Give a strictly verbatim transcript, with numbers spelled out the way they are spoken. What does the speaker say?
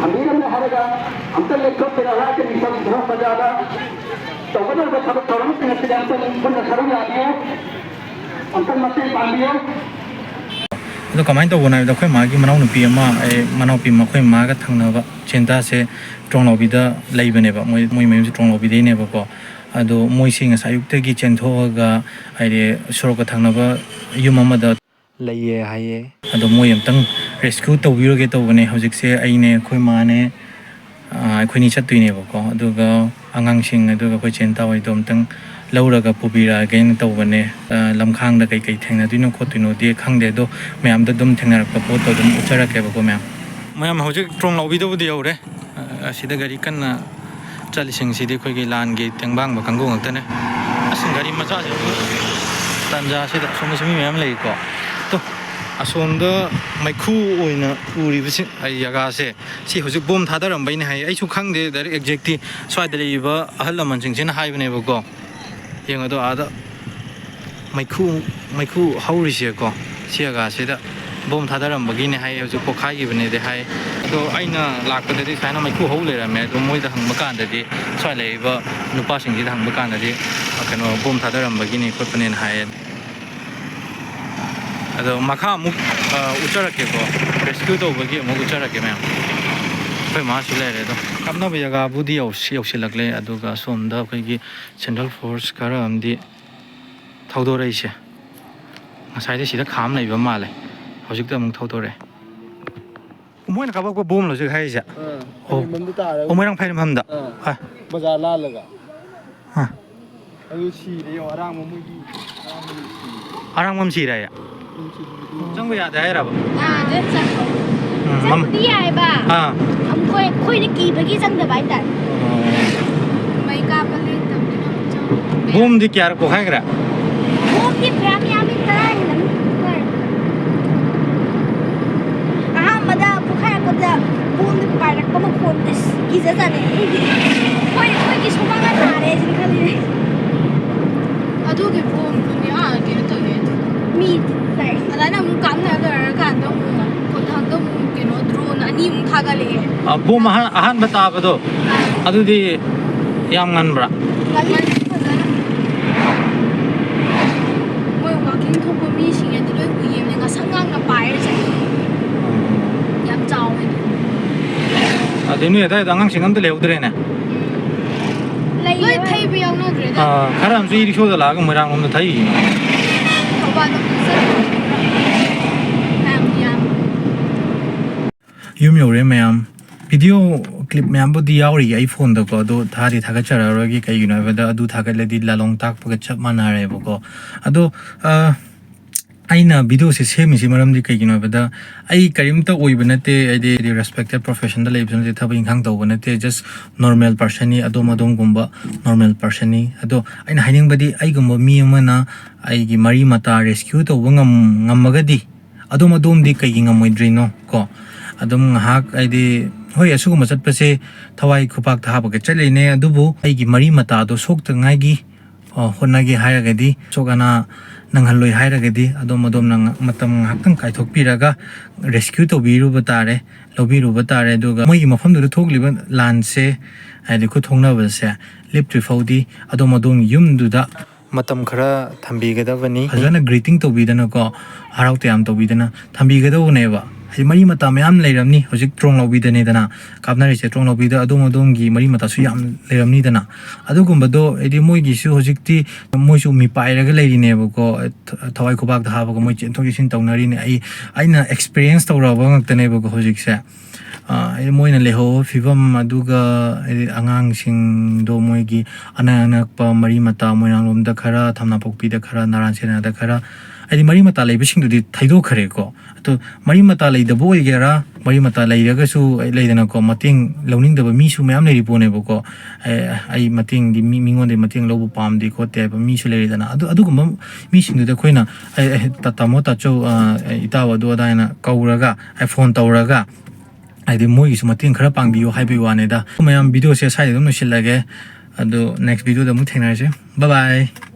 ꯊꯝꯕꯤꯔꯝꯃꯦ ꯍꯥꯏꯔꯒ ꯑꯝꯇ ꯂꯦꯞꯊꯣꯛꯄꯤꯔꯣ꯫ ꯍꯥꯏꯔꯒ ꯅꯤꯡꯊꯧ ꯈꯨꯔꯨꯝꯕꯗ ꯇꯧꯒꯗꯧꯔꯤꯕ ꯊꯕꯛ ꯊꯧꯔꯝꯁꯤꯡ ꯑꯁꯤꯗ ꯑꯝꯇ ꯄꯨꯟꯅ ꯁꯔꯨꯛ ꯌꯥꯕꯤꯌꯨ, ꯑꯝꯇ ꯃꯇꯦꯡ ꯄꯥꯡꯕꯤꯌꯨ꯫ ꯑꯗꯣ ꯀꯃꯥꯏꯅ ꯇꯧꯕꯅꯣ ꯍꯥꯏꯕꯗ, ꯑꯩꯈꯣꯏ ꯃꯥꯒꯤ ꯃꯅꯥꯎꯅꯨꯄꯤ ꯑꯃ, ꯑꯩ ꯃꯅꯥꯎꯄꯤ ꯑꯃ ꯑꯩꯈꯣꯏ ꯃꯥꯒ ꯊꯪꯅꯕ ꯆꯦꯟꯇꯥꯁꯦ ꯇ꯭ꯔꯣꯡꯂꯥꯎꯕꯤꯗ ꯂꯩꯕꯅꯦꯕ꯫ ꯃꯣꯏ, ꯃꯣꯏ ꯃꯌꯨꯝꯁꯦ ꯇ꯭ꯔꯣꯡꯂꯥꯎꯕꯤꯗꯩꯅꯦꯕꯀꯣ꯫ ꯑꯗꯣ ꯃꯣꯏꯁꯤ ꯉꯁꯥꯏ ꯑꯌꯨꯛꯇꯒꯤ ꯆꯦꯟꯊꯣꯛꯑꯒ, ꯍꯥꯏꯗꯤ, ꯁꯣꯔꯣꯛꯀ ꯊꯪꯅꯕ ꯌꯨꯝ ꯑꯃꯗ ꯂꯩꯌꯦ ꯍꯥꯏꯌꯦ꯫ ꯑꯗꯣ ꯃꯣꯏ ꯑꯝꯇꯪ ꯔꯦꯁꯀ꯭ꯌꯨ ꯇꯧꯕꯤꯔꯨꯔꯒꯦ ꯇꯧꯕꯅꯦ꯫ ꯍꯧꯖꯤꯛꯁꯦ ꯑꯩꯅꯦ, ꯑꯩꯈꯣꯏ ꯃꯥꯅꯦ, ꯑꯥ, ꯑꯩꯈꯣꯏꯅꯤ ꯆꯠꯇꯣꯏꯅꯦꯕꯀꯣ꯫ ꯑꯗꯨꯒ ꯑꯉꯥꯡꯁꯤꯡ, ꯑꯗꯨꯒ ꯑꯩꯈꯣꯏ ꯆꯦꯟꯇꯥ ꯍꯣꯏꯗꯣ ꯑꯝꯇꯪ ꯂꯧꯔꯒ ꯄꯨꯕꯤꯔꯛꯑꯒꯦꯅ ꯇꯧꯕꯅꯦ꯫ ꯑꯥ, ꯂꯝꯈꯥꯡꯗ ꯀꯩꯀꯩ ꯊꯦꯡꯅꯗꯣꯏꯅꯣ ꯈꯣꯠꯇꯣꯏꯅꯣꯗꯤ ꯈꯪꯗꯦ, ꯑꯗꯣ ꯃꯌꯥꯝꯗ ꯑꯗꯨꯝ ꯊꯦꯡꯅꯔꯛꯄ ꯄꯣꯠꯇꯣ ꯑꯗꯨꯝ ꯎꯠꯆꯔꯛꯀꯦꯕꯀꯣ ꯃꯌꯥꯝ꯫ ꯃꯌꯥꯝ, ꯍꯧꯖꯤꯛ ꯇ꯭ꯔꯣꯡꯂꯥꯎꯕꯤꯗꯕꯨꯗꯤ ꯌꯧꯔꯦ꯫ ꯑꯁꯤꯗ ꯒꯥꯔꯤ ꯀꯟꯅ ꯆꯠꯂꯤꯁꯤꯡꯁꯤꯗꯤ ꯑꯩꯈꯣꯏꯒꯤ ꯂꯥꯟꯒꯤ ꯇꯦꯡꯕꯥꯡꯕ ꯀꯥꯡꯕꯨ ꯉꯥꯛꯇꯅꯦ꯫ ꯑꯁ, ꯒꯥꯔꯤ ꯃꯆꯥꯁꯦ ꯇꯥꯟꯖꯥꯁꯤꯗ ꯑꯁꯣꯝꯗꯁꯨ ꯃꯤ ꯃꯌꯥꯝ ꯂꯩꯀꯣ꯫ ꯇꯣ, ꯑꯁꯣꯝꯗ ꯃꯩꯈꯨ ꯑꯣꯏꯅ ꯎꯔꯤꯕꯁꯤ, ꯑꯩ ꯖꯒꯥꯁꯦ, ꯁꯤ ꯍꯧꯖꯤꯛ ꯕꯣꯝ ꯊꯥꯗꯔꯝꯕꯩꯅꯦ ꯍꯥꯏ꯫ ꯑꯩꯁꯨ ꯈꯪꯗꯦ ꯗꯥꯏꯔꯦꯛ ꯑꯦꯛꯖꯦꯛꯇꯤ, ꯁ꯭ꯋꯥꯏꯗ ꯂꯩꯔꯤꯕ ꯑꯍꯜ ꯂꯃꯟꯁꯤꯡꯁꯤꯅ ꯍꯥꯏꯕꯅꯦꯕꯀꯣ꯫ ꯌꯦꯡꯉꯗꯣ, ꯑꯥꯗ ꯃꯩꯈꯨ, ꯃꯩꯈꯨ ꯍꯧꯔꯤꯁꯦꯀꯣ, ꯁꯤ ꯖꯒꯥꯁꯤꯗ ꯕꯣꯝ ꯊꯥꯗꯔꯝꯕꯒꯤꯅꯦ ꯍꯥꯏ, ꯍꯧꯖꯤꯛ ꯄꯣꯛꯈꯥꯏꯈꯤꯕꯅꯦꯗꯤ ꯍꯥꯏ꯫ ꯑꯗꯣ ꯑꯩꯅ ꯂꯥꯛꯄꯗꯗꯤ ꯁꯨꯃꯥꯏꯅ ꯃꯩꯈꯨ ꯍꯧ ꯂꯩꯔꯝꯃꯦ꯫ ꯑꯗꯣ ꯃꯣꯏꯗ ꯍꯪꯕ ꯀꯥꯟꯗꯗꯤ, ꯁ꯭ꯋꯥꯏ ꯂꯩꯔꯤꯕ ꯅꯨꯄꯥꯁꯤꯡꯁꯤꯗ ꯍꯪꯕ ꯀꯥꯟꯗꯗꯤ, ꯀꯩꯅꯣ, ꯕꯣꯝ ꯊꯥꯗꯔꯝꯕꯒꯤꯅꯦ ꯈꯣꯠꯄꯅꯦꯅ ꯍꯥꯏꯌꯦ꯫ ꯑꯗꯣ ꯃꯈꯥ ꯑꯃꯨꯛ, ꯑ, ꯎꯠꯆꯔꯛꯀꯦꯀꯣ, ꯔꯦꯁꯀ꯭ꯌꯨ ꯇꯧꯕꯒꯤ ꯑꯃꯨꯛ ꯎꯠꯆꯔꯛꯀꯦ ꯃꯌꯥꯝ꯫ ꯑꯩꯈꯣꯏ ꯃꯥꯁꯨ ꯂꯩꯔꯦ꯫ ꯑꯗꯣ ꯀꯥꯞꯅꯕ ꯖꯒꯥꯕꯨꯗꯤ ꯌꯧꯁꯤ-, ꯌꯧꯁꯤꯜꯂꯛꯂꯦ꯫ ꯑꯗꯨꯒ ꯁꯣꯝꯗ ꯑꯩꯈꯣꯏꯒꯤ ꯁꯦꯟꯇ꯭ꯔꯦꯜ ꯐꯣꯔꯁ ꯈꯔ ꯑꯃꯗꯤ ꯊꯧꯗꯣꯔꯛꯏꯁꯦ꯫ ꯉꯁꯥꯏꯗꯤ ꯁꯤꯗ ꯈꯥꯝ ꯂꯩꯕ ꯃꯥꯜꯂꯦ, ꯍꯧꯖꯤꯛꯇ ꯑꯃꯨꯛ ꯊꯧꯗꯣꯔꯛꯑꯦ꯫ ꯃꯣꯏꯅ ꯀꯥꯞꯄꯛꯄ ꯕꯣꯝꯂꯣ ꯍꯧꯖꯤꯛ ꯍꯥꯏꯔꯤꯁꯦ? ꯑꯥ, ꯑꯣ꯫ ꯃꯣꯏꯔꯥꯡꯐꯝꯗ ꯇꯥꯔꯒ꯫ ꯑꯣ, ꯃꯣꯏꯔꯥꯡꯐꯝꯗ? ꯑꯥ, ꯑꯥ꯫ ꯕꯖꯥꯔ ꯂꯥꯜꯂꯒ꯫ ꯑꯥ꯫ ꯑꯗꯨ ꯁꯤꯔꯦ, ꯌꯦꯡꯉꯣ, ꯑꯔꯥꯡꯕ ꯃꯣꯏꯒꯤ ꯑꯔꯥꯡꯕꯗꯨ ꯁꯤꯔꯦ꯫ ꯑꯔꯥꯡꯕꯝ ꯁꯤꯔꯦ? ꯎꯝ, ꯁꯤꯔꯦ꯫ ꯆꯪꯕ ꯌꯥꯗꯦ ꯍꯥꯏꯔꯕ? ꯌꯥꯗꯦ, ꯆꯪꯕ꯫ ꯎꯝ, ꯃꯝ-, ꯆꯪꯕꯗꯤ ꯌꯥꯏꯕ꯫ ꯑꯥ꯫ ꯑꯩꯈꯣꯏ, ꯑꯩꯈꯣꯏꯅ ꯀꯤꯕꯒꯤ ꯆꯪꯗꯕ ꯍꯥꯏꯇꯥꯔꯦ꯫ ꯑꯣ꯫ ꯃꯩ ꯀꯥꯞꯄ ꯂꯦꯞꯇꯕꯅꯤꯅ ꯑꯃꯨꯛ ꯆꯪꯗꯦ꯫ ꯕꯣꯝꯗꯤ ꯀꯌꯥꯔꯛ ꯄꯣꯈꯥꯏꯈ꯭ꯔꯦ? ꯕꯣꯝꯗꯤ ꯐꯅꯌꯥꯝ ꯌꯥꯝꯃꯤ, ꯇꯔꯥ ꯍꯦꯜꯂꯝꯅꯤ ꯄꯣꯈꯥꯏꯔꯤꯗꯣ꯫ ꯑꯍꯥꯟꯕꯗ ꯄꯣꯈꯥꯏꯔꯛꯄꯗ ꯕꯣꯝꯗꯤ ꯄꯥꯏꯔꯛꯄ ꯃꯈꯣꯟꯗ, ꯑꯁ, ꯀꯤꯖꯥꯠꯅꯤ ꯑꯩꯗꯤ꯫ ꯍꯣꯏ, ꯑꯩꯈꯣꯏꯒꯤ ꯁꯨꯃꯥꯡꯗ ꯇꯥꯔꯦ ꯁꯤꯅꯤ ꯈꯜꯂꯤꯅꯦ꯫ ꯑꯗꯨꯒꯤ ꯕꯣꯝꯗꯨꯅꯤ, ꯑꯥ, ꯀꯩꯅꯣ ꯇꯧꯋꯦ ꯑꯗꯨ꯫ ꯃꯤ ꯇꯥꯏ꯫ ꯑꯗꯨꯃꯥꯏꯅ ꯑꯃꯨꯛ ꯀꯥꯞꯅ ꯂꯣꯏꯔꯀꯥꯟꯗ ꯑꯃꯨꯛ ꯈꯨꯗꯥꯡꯗ ꯑꯃꯨꯛ ꯀꯩꯅꯣ ꯗ꯭ꯔꯣꯟ ꯑꯅꯤꯃꯨꯛ ꯊꯥꯒꯠꯂꯛꯑꯦ꯫ ꯑ, ꯕꯣꯝ ꯑꯍꯥꯟ-, ꯑꯍꯥꯟꯕ ꯇꯥꯕꯗꯣ, ꯑꯗꯨꯗꯤ ꯌꯥꯝ ꯉꯟꯕ꯭ꯔꯥ? ꯉꯜꯂꯤ ꯐꯖꯅ꯫ ꯃꯣꯏ ꯋꯥꯀꯤꯡ ꯊꯣꯛꯄ ꯃꯤꯁꯤꯡ ꯑꯗꯨ ꯂꯣꯏ ꯎꯏꯌꯦꯕꯅꯦ, ꯉꯁꯪ ꯉꯥꯡꯅ ꯄꯥꯏꯔ ꯆꯠꯂꯤ꯫ ꯌꯥꯝ ꯆꯥꯎꯋꯦ꯫ ꯑꯗꯨ ꯅꯣꯏ ꯑꯗꯥꯏꯗ ꯑꯉꯥꯡꯁꯤꯡ ꯑꯝꯇ ꯂꯩꯍꯧꯗ꯭ꯔꯦꯅꯦ? ꯂꯩ꯫ ꯂꯣꯏ ꯊꯩꯕ ꯌꯥꯎꯅꯈ꯭ꯔꯦꯗ꯫ ꯑꯥ, ꯈꯔ ꯑꯃꯁꯨ ꯏ ꯔꯤꯛꯁꯣꯗ ꯂꯥꯛꯑꯒ ꯃꯣꯏꯔꯥꯡ ꯂꯣꯝꯗ ꯊꯩ꯫ ꯊꯧꯕꯥꯜ ꯂꯣꯝꯗ ꯆꯠꯈ꯭ꯔꯦ꯫ ꯃꯌꯥꯝ ꯌꯥꯝ꯫ ꯌꯨꯝ ꯌꯧꯔꯦ ꯃꯌꯥꯝ꯫ ꯚꯤꯗꯤꯑꯣ ꯀ꯭ꯂꯤꯞ ꯃꯌꯥꯝꯕꯨꯗꯤ ꯌꯥꯎꯔꯤꯌꯦ ꯑꯩ ꯐꯣꯟꯗꯀꯣ, ꯑꯗꯣ ꯊꯥꯗꯤ ꯊꯥꯒꯠꯆꯔꯛꯑꯔꯣꯏꯒꯦ꯫ ꯀꯩꯒꯤꯅꯣ ꯍꯥꯏꯕꯗ ꯑꯗꯨ ꯊꯥꯒꯠꯂꯗꯤ ꯂꯥꯂꯣꯡ ꯇꯥꯛꯄꯒ ꯆꯞ ꯃꯥꯟꯅꯔꯦꯕꯀꯣ꯫ ꯑꯗꯣ, ꯑ, ꯑꯩꯅ ꯚꯤꯗꯤꯑꯣꯁꯦ ꯁꯦꯝꯃꯤꯁꯤ ꯃꯔꯝꯗꯤ ꯀꯩꯒꯤꯅꯣ ꯍꯥꯏꯕꯗ, ꯑꯩ ꯀꯔꯤꯝꯇ ꯑꯣꯏꯕ ꯅꯠꯇꯦ, ꯍꯥꯏꯗꯤ, ꯍꯥꯏꯗꯤ ꯔꯦꯁꯄꯦꯛꯇꯦꯠ ꯄ꯭ꯔꯣꯐꯦꯁꯟꯗ ꯂꯩꯕꯁꯨ ꯅꯠꯇꯦ, ꯊꯕꯛ ꯏꯪꯈꯥꯡ ꯇꯧꯕ ꯅꯠꯇꯦ, ꯖꯁ ꯅꯣꯔꯃꯦꯜ ꯄꯔꯁꯟꯅꯤ, ꯑꯗꯣꯝ ꯑꯗꯣꯝꯒꯨꯝꯕ ꯅꯣꯔꯃꯦꯜ ꯄꯔꯁꯟꯅꯤ꯫ ꯑꯗꯣ ꯑꯩꯅ ꯍꯥꯏꯅꯤꯡꯕꯗꯤ, ꯑꯩꯒꯨꯝꯕ ꯃꯤ ꯑꯃꯅ ꯑꯩꯒꯤ ꯃꯔꯤ ꯃꯇꯥ ꯔꯦꯁꯀ꯭ꯌꯨ ꯇꯧꯕ ꯉꯝ-, ꯉꯝꯃꯒꯗꯤ, ꯑꯗꯣꯝ ꯑꯗꯣꯝꯗꯤ ꯀꯩꯒꯤ ꯉꯝꯃꯣꯏꯗ꯭ꯔꯤꯅꯣ ꯀꯣ? ꯑꯗꯨꯝ ꯉꯥꯏꯍꯥꯛ, ꯍꯥꯏꯗꯤ, ꯍꯣꯏ, ꯑꯁꯤꯒꯨꯝꯕ ꯆꯠꯄꯁꯦ ꯊꯋꯥꯏ ꯈꯨꯄꯥꯛꯇ ꯍꯥꯞꯄꯒ ꯆꯠꯂꯤꯅꯦ, ꯑꯗꯨꯕꯨ ꯑꯩꯒꯤ ꯃꯔꯤ ꯃꯇꯥꯗꯣ ꯁꯣꯛꯇꯉꯥꯏꯒꯤ, ꯑ, ꯍꯣꯠꯅꯒꯦ ꯍꯥꯏꯔꯒꯗꯤ, ꯑꯁꯣꯛ ꯑꯅꯥ ꯅꯪꯍꯜꯂꯣꯏ ꯍꯥꯏꯔꯒꯗꯤ, ꯑꯗꯣꯝ ꯑꯗꯣꯝꯅ ꯉ-, ꯃꯇꯝ ꯉꯥꯏꯍꯥꯛꯇꯪ ꯀꯥꯏꯊꯣꯛꯄꯤꯔꯒ ꯔꯦꯁꯀ꯭ꯌꯨ ꯇꯧꯕꯤꯔꯨꯕ ꯇꯥꯔꯦ, ꯂꯧꯕꯤꯔꯨꯕ ꯇꯥꯔꯦ꯫ ꯑꯗꯨꯒ ꯃꯣꯏꯒꯤ ꯃꯐꯝꯗꯨꯗ ꯊꯣꯛꯂꯤꯕ ꯂꯥꯟꯁꯦ, ꯍꯥꯏꯗꯤ ꯈꯨꯠ ꯊꯣꯛꯅꯕꯁꯦ ꯂꯦꯞꯇ꯭ꯔꯤ ꯐꯥꯎꯗꯤ ꯑꯗꯣꯝ ꯑꯗꯣꯝꯒꯤ ꯌꯨꯝꯗꯨꯗ ꯃꯇꯝ ꯈꯔ ꯊꯝꯕꯤꯒꯗꯕꯅꯤ꯫ ꯐꯖꯅ ꯒ꯭ꯔꯤꯇꯤꯡ ꯇꯧꯕꯤꯗꯅꯀꯣ, ꯍꯔꯥꯎ ꯇꯌꯥꯝ ꯇꯧꯕꯤꯗꯅ ꯊꯝꯕꯤꯒꯗꯧꯕꯅꯦꯕ꯫ ꯍꯥꯏꯗꯤ ꯃꯔꯤ ꯃꯇꯥ ꯃꯌꯥꯝ ꯂꯩꯔꯝꯅꯤ, ꯍꯧꯖꯤꯛ ꯇ꯭ꯔꯣꯡ ꯂꯥꯎꯕꯤꯗꯅꯤꯗꯅ ꯀꯥꯞꯅꯔꯤꯁꯦ, ꯇ꯭ꯔꯣꯡ ꯂꯥꯎꯕꯤꯗ ꯑꯗꯣꯝ ꯑꯗꯣꯝꯒꯤ ꯃꯔꯤ ꯃꯇꯥꯁꯨ ꯌꯥꯝ ꯂꯩꯔꯝꯅꯤꯗꯅ꯫ ꯑꯗꯨꯒꯨꯝꯕꯗꯣ, ꯍꯥꯏꯗꯤ ꯃꯣꯏꯒꯤꯁꯨ ꯍꯧꯖꯤꯛꯇꯤ ꯃꯣꯏꯁꯨ ꯃꯤꯄꯥꯏꯔꯒ ꯂꯩꯔꯤꯅꯦꯕꯀꯣ, ꯊ-, ꯊꯋꯥꯏ ꯈꯨꯕꯥꯛꯇ ꯍꯥꯞꯄꯒ ꯃꯣꯏ ꯆꯦꯟꯊꯣꯛ ꯆꯦꯟꯁꯤꯟ ꯇꯧꯅꯔꯤꯅꯦ꯫ ꯑꯩ, ꯑꯩꯅ ꯑꯦꯛꯁꯄꯤꯔꯤꯌꯦꯟꯁ ꯇꯧꯔꯛꯑꯕ ꯉꯥꯛꯇꯅꯦꯕꯀꯣ ꯍꯧꯖꯤꯛꯁꯦ꯫ ꯑ, ꯍꯥꯏꯗꯤ ꯃꯣꯏꯅ ꯂꯩꯍꯧꯕ ꯐꯤꯕꯝ, ꯑꯗꯨꯒ ꯍꯥꯏꯗꯤ ꯑꯉꯥꯡꯁꯤꯡꯗꯣ ꯃꯣꯏꯒꯤ ꯑꯅꯛ ꯑꯅꯛꯄ ꯃꯔꯤ ꯃꯇꯥ, ꯃꯣꯏꯔꯥꯡꯂꯣꯝꯗ ꯈꯔ, ꯊꯝꯅꯥꯄꯣꯛꯄꯤꯗ ꯈꯔ, ꯅꯔꯥꯟ ꯁꯦꯅꯥꯗ ꯈꯔ, ꯍꯥꯏꯗꯤ ꯃꯔꯤ ꯃꯇꯥ ꯂꯩꯕꯁꯤꯡꯗꯨꯗꯤ ꯊꯩꯗꯣꯛꯈ꯭ꯔꯦꯀꯣ꯫ ꯑꯗꯣ ꯃꯔꯤ ꯃꯇꯥ ꯂꯩꯗꯕ ꯑꯣꯏꯒꯦꯔꯥ, ꯃꯔꯤ ꯃꯇꯥ ꯂꯩꯔꯒꯁꯨ, ꯑꯩ ꯂꯩꯗꯅꯀꯣ, ꯃꯇꯦꯡ ꯂꯧꯅꯤꯡꯗꯕ ꯃꯤꯁꯨ ꯃꯌꯥꯝ ꯂꯩꯔꯤ ꯄꯣꯠꯅꯦꯕꯀꯣ꯫ ꯑꯦ, ꯑꯩ ꯃꯇꯦꯡꯗꯤ ꯃꯤ, ꯃꯤꯉꯣꯟꯗꯒꯤ ꯃꯇꯦꯡ ꯂꯧꯕ ꯄꯥꯝꯗꯦ ꯈꯣꯠꯇꯦ ꯍꯥꯏꯕ ꯃꯤꯁꯨ ꯂꯩꯔꯤꯗꯅ꯫ ꯑꯗꯨ, ꯑꯗꯨꯒꯨꯝꯕ ꯃꯤꯁꯤꯡꯗꯨꯗ ꯑꯩꯈꯣꯏꯅ, "ꯑꯦ, ꯑꯦ, ꯇꯥ-, ꯇꯥꯃꯣ, ꯇꯥꯆꯧ, ꯑ, ꯏꯇꯥꯎ ꯑꯗꯨ ꯑꯗꯥ" ꯍꯥꯏꯅ ꯀꯧꯔꯒ, ꯑꯩ ꯐꯣꯟ ꯇꯧꯔꯒ, ꯍꯥꯏꯗꯤ ꯃꯣꯏꯒꯤꯁꯨ ꯃꯇꯦꯡ ꯈꯔ ꯄꯥꯡꯕꯤꯌꯨ ꯍꯥꯏꯕꯒꯤ ꯋꯥꯅꯤꯗ꯫ ꯃꯌꯥꯝ, ꯚꯤꯗꯤꯑꯣꯁꯦ ꯁ꯭ꯋꯥꯏꯗ ꯑꯗꯨꯝ ꯂꯣꯏꯁꯤꯜꯂꯒꯦ꯫ ꯑꯗꯨ next ꯚꯤꯗꯤꯑꯣꯗ ꯑꯃꯨꯛ ꯊꯦꯡꯅꯔꯁꯤ꯫ Bye bye꯫